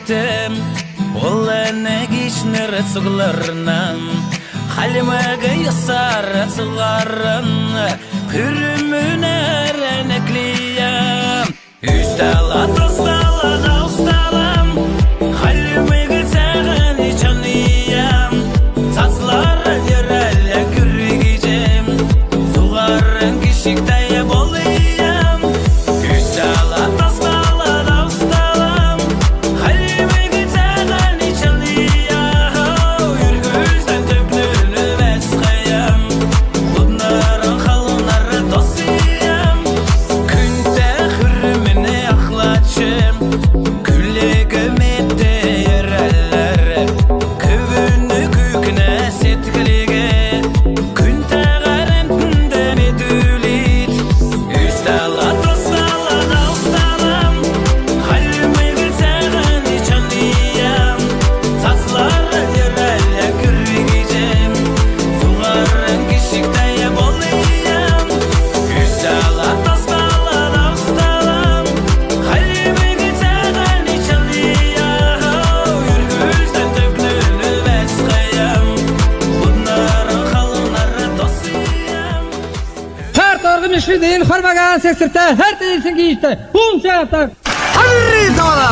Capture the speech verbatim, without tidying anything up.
Тем олн гиичнр цуглрна, хальмг йосар цуһарн, хүрмүнәрн эклия. Үс тала, тос тала, давс тала, хальмг цәәһән чаныя. Цацларн йөрәлән күргҗ, цуһарн кишгтә болъя. Үс тала, тос тала, давс тала, хальмг цәәһән чаныя. Үргүлдән төвкнүлвәсхәм, худнарн халнар тосхя. Күндтә хүрмүн ахлач, күләг мет йөрәләр, көвүн күүкнә седклиг күндтә һармд медүлт. Үс тала, тос тала, давс тала, хальмг цәәһән чаныя. Цацларн йөрәлән күргҗ, цуһарн кишгтә болъя. Үс тала, тос тала, давс тала, хальмг цәәһән чаныя. Үргүлдән төвкнүлвәсхәм, худнарн халнар тосхя. Хәрт орһн мишвдин хормаган сексртә, хәрт ирсн гиичтә, ун чаатар. Хальмг цәәлә!